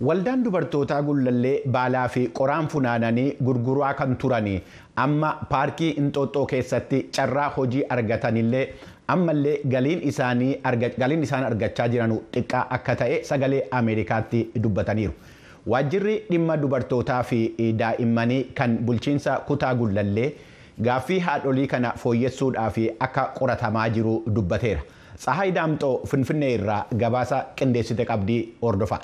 Waldaan dubartootaa Gullallee baalaa fi qoraan funaananii gurguraa kan turanii amma paarkii Inxooxxoo keessatti carraa hojii argatanillee ammallee galiin isaan argachaa jiran xiqqaa akka ta'e sagalee Ameerikaatti dubbataniiru. Waajjirri dhimma dubartootaa fi daa'immanii kan bulchiinsa kutaa Gullallee gaaffii haadholii kana fooyyessuudhaaf akka qoratamaa jiru dubbateera. Tsahaay Daamxoo Finfinnee irraa gabaasa qindeessite qabdii hordofaa.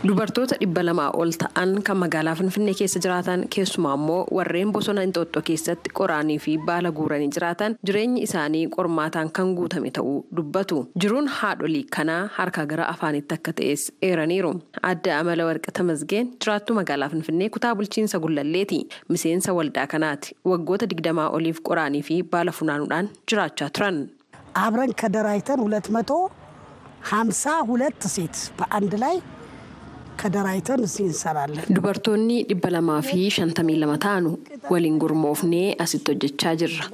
Dubartoota 200 ol ta'an kan magaalaa Finfinnee keessa jiraatan keessumaa immoo warreen bosona Inxooxxoo keessatti qoraanii fi baala guuranii jiraatan jireenyi isaanii qormaataan kan guutame ta'uu dubbatu. Jiruun haadholii kanaa harka gara afaanitti akka ta'es eeraniiru. Adda Amala Warqi Tamasgeen jiraattuu magaalaa Finfinnee kutaa bulchiinsa Gullalleeti. Miseensa waldaa kanaati. Waggoota 20 oliif qoraanii fi baala funaanuudhaan jiraachaa turan. አብረን ከደራይተን 252 ሴት በአንድ ላይ ከደራይተን እዚህ እንሰራለን። Dubartoonni 252 ta'anu waliin gurmoofnee asitti hojjechaa jirra.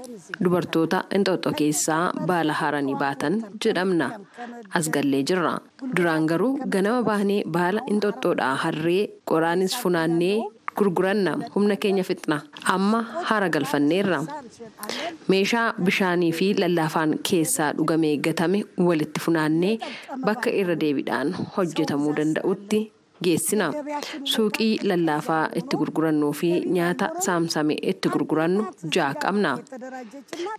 Dubartoota Inxooxxoo keessaa baala haranii baatan jedhamna. As gallee jirra. Duraan garuu ganama baanee baala Inxooxxoodhaa harree qoraanis funaannee gurguranna. Humna keenya fixna. Amma hara galfanneerra. Meeshaa bishaanii fi lallaafaan keessaa dhugamee gatame walitti funaannee bakka irra deebiidhaan hojjetamuu danda'utti geessina. Suuqii lallaafaa itti gurgurannuu fi nyaata saamsame itti gurgurannu ja'a qabna.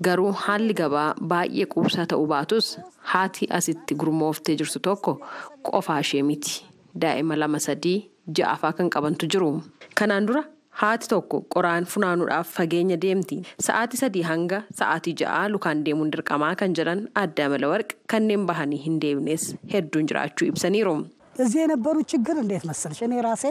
Garuu haalli gabaa baay'ee quubsaa ta'uu baatus haati asitti gurmooftee jirtu tokko qofaa ishee miti. Daa'ima 2, 3, 6 fa'aa kan qabantu jiru. Kanaan dura haati tokko qoraan funaanuudhaaf fageenya deemti. Sa'aatii 3 hanga sa'aatii 6 lukaan deemuun dirqamaa kan jedhan Adde Amala Warqi kanneen bahanii hin deemnes hedduun jiraachuu ibsaniiru. እዚህ የነበሩ ችግር እንዴት መሰለሽ እኔ ራሴ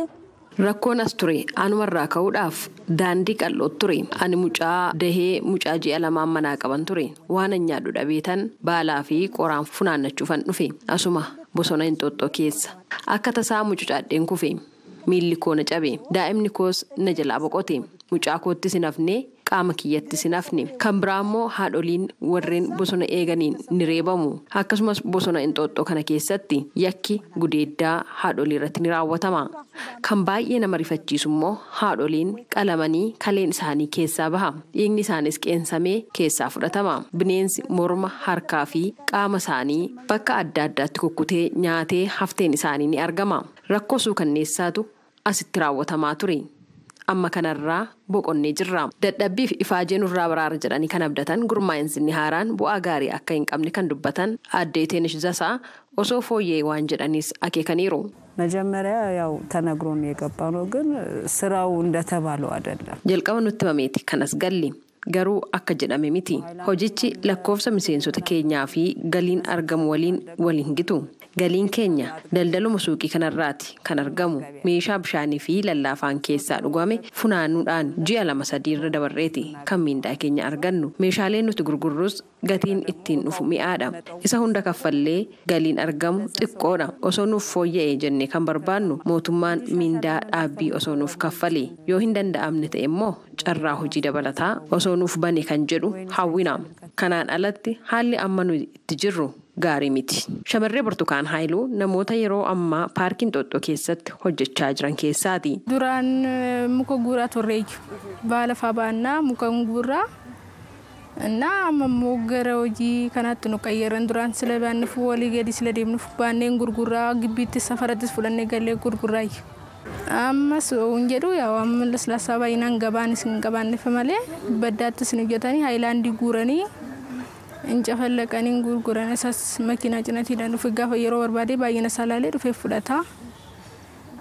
Rakkoon as ture anumarraa ka'uudhaaf daandii qal'oo ture. Ani mucaa dahee mucaa ji'a 2 manaa qaban ture. Waan nyaadhu dhabeetan baalaa fi qoraan funaannachuufan dhufe. Asuma bosona Inxooxxoo keessa. Akka tasaa mucucaadheen kufe. Miilli koo na cabe. Daa'imni koos na jalaa boqote. Mucaa koottis hin hafne, qaama kiyyattis hin hafne. Kan biraa immoo haadholiin warreen bosona eeganiin ni reebamu. Akkasumas bosona Inxooxxoo kana keessatti yakki gudeeddaa haadholii irratti ni raawwatama. Kan baay'ee nama rifachiisu immoo haadholiin qalamanii kaleen isaanii keessaa baha. Dhiigni isaanis qeensamee keessaa fudhatama. Bineensi morma, harkaa fi qaama isaanii bakka adda addaatti kukkutee nyaatee hafteen isaanii ni argama. Rakkoo suukanneessaatu asitti raawwatamaa ture. Amma kanarraa boqonnee jirra. Dadhabbii fi ifaajee nurraa baraara jedhanii kan abdatan gurmaa'insi haaraan bu'aa gaarii akka hin qabne kan dubbatan Aadde Teenesh Zasaa osoo fooyyee waan jedhanis akeekaniiru. መጀመሪያ ያው ተነግሮን የገባ ነው፣ ግን ስራው እንደተባለው አይደለም። Jalqaba nutti himameeti kanas galli. Garuu akka jedhame miti. Hojichi lakkoofsa miseensota keenyaa fi galiin argamu waliin wal hin gitu. Galiin keenya daldaluma suuqii kanarraati kan argamu. Meeshaa bishaanii fi lallaafaan keessaa dhugame funaanuudhaan ji'a 2, 3 irra dabarreeti kan miindaa keenya argannu. Meeshaaleen nuti gurgurrus gatiin ittiin dhufu mi'aadha. Isa hunda kaffallee galiin argamu xiqqoodha. Osoo nuuf fooyya'e jennee kan barbaannu mootummaan miindaa dhaabbii osoo nuuf kaffale. Yoo hin danda'amne ta'e immoo carraa hojii dabalataa osoo nuuf bane kan jedhu hawwina. Kanaan alatti haalli amma nuyi itti jirru gaarii miti. Shamarree Burtukaan Haayiluu namoota yeroo ammaa paarkii Inxooxxoo keessatti hojjechaa jiran keessaati. Duraan muka guuraa turreeyyu. Baala faa baannaa muka guuraa. Innaa amma immoo gara hojii kanaatti nu qayyaran duraan sila baannuuf walii gadi sila deemnuuf baanneen gurguraa gibbiitti safarattis fudhannee galee gurguraayyu. Ammas hin jedhu yaa amma laslaasaa baay'inaan gabaanis hin qabaanneef malee baddaattis hin hojjetanii haayilaandii guuranii hin cafallaqanii hin gurguran isas makiinaa cinatiidhaan dhufe gaafa yeroo barbaade baay'ina isaa laalee dhufee fudhata.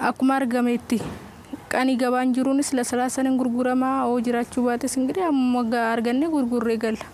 Akkuma argametti qanii gabaan jiruunis laslaasaan hin gurguramaa hoo jiraachuu baates ingirii amma argannee gurgurree galla.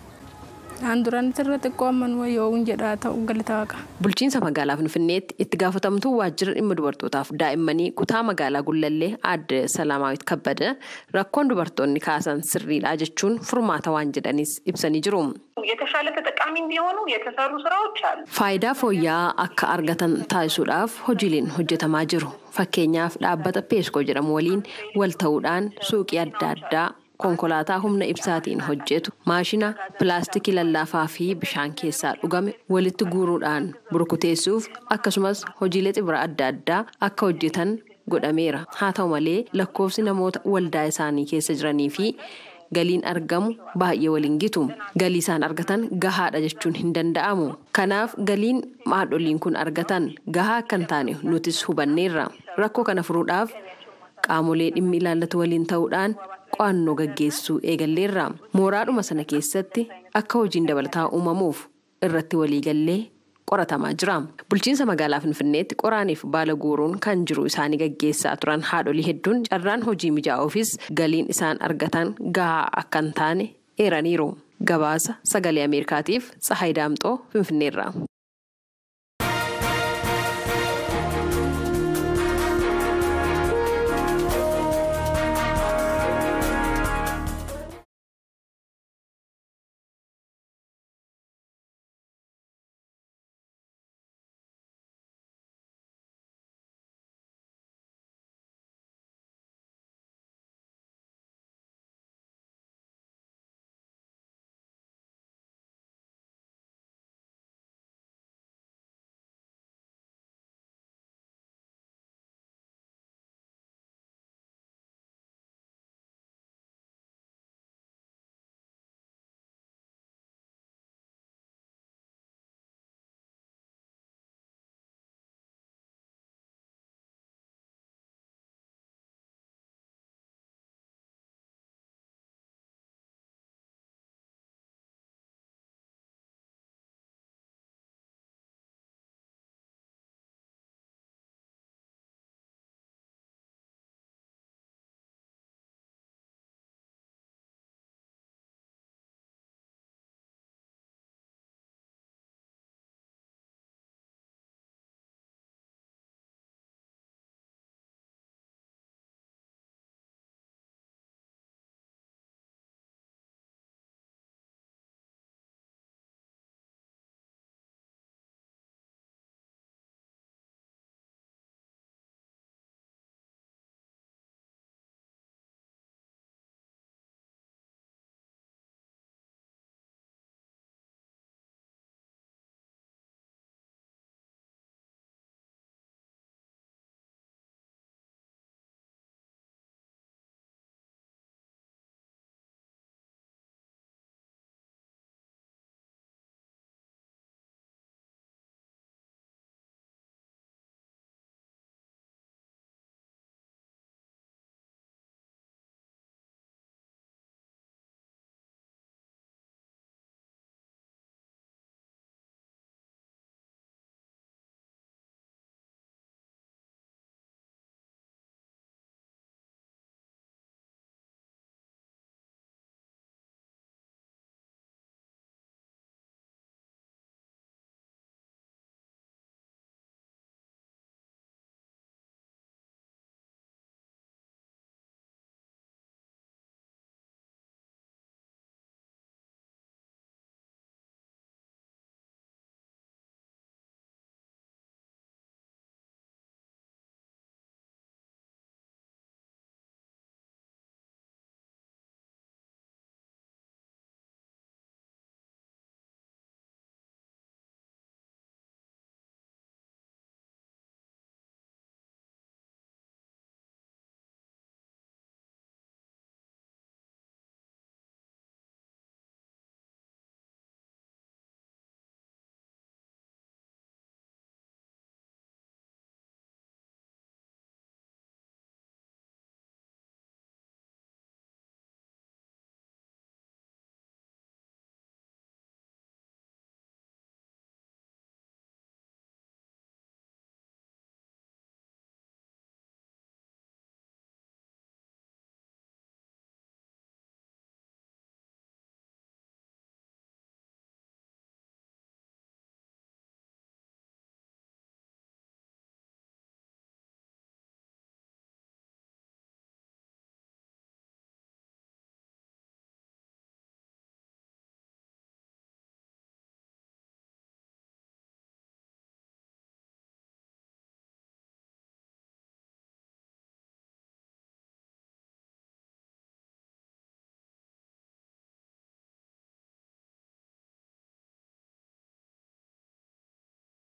Aan duraan irra xiqqoo amma nu yoo hin jedhaa ta'u galata waaqa. Bulchiinsa magaalaa Finfinneetti itti gaafatamtuu waajjira dhimma dubartootaaf daa'immanii kutaa magaalaa Gullallee Aadde Salaamaawit Kabbada rakkoon dubartoonni kaasan sirriidha jechuun furmaata waan jedhanis ibsanii jiru. የተሻለ ተጠቃሚ እንዲሆኑ የተሰሩ ስራዎች አሉ። Faayidaa fooyya'aa akka argatan taasisuudhaaf hojiileen hojjetamaa jiru. Fakkeenyaaf dhaabbata Peeskoo jedhamu waliin wal ta'uudhaan suuqii adda addaa konkolaataa humna ibsaatiin hojjetu, maashina pilaastikii lallaafaa fi bishaan keessaa dhugame walitti guuruudhaan burkuteessuuf akkasumas hojiilee xibira adda addaa akka hojjetan godhameera. Haa ta'u malee lakkoofsi namoota waldaa isaanii keessa jiranii fi galiin argamu baay'ee waliin gitu. Galii isaan argatan gahaadha jechuun hin danda'amu. Kanaaf galiin haadholiin kun argatan gahaa akka hin taane nutis hubanneerra. Rakkoo kana furuudhaaf qaamolee dhimmi ilaallatu waliin ta'uudhaan qo'annoo gaggeessuu eegalleerra. Mooraadhuma sana keessatti akka hojiin dabalataa uumamuuf irratti waliigallee qoratamaa jira. Bulchiinsa magaalaa Finfinneetti qoraaniif baala guuruun kan jiru isaanii gaggeessaa turan haadholii hedduun carraan hojii mijaa'uufis galiin isaan argatan gahaa akka hin taane eeraniiru. Gabaasa sagalee Ameerikaatiif Tsahaay Daamxoo Finfinneerra.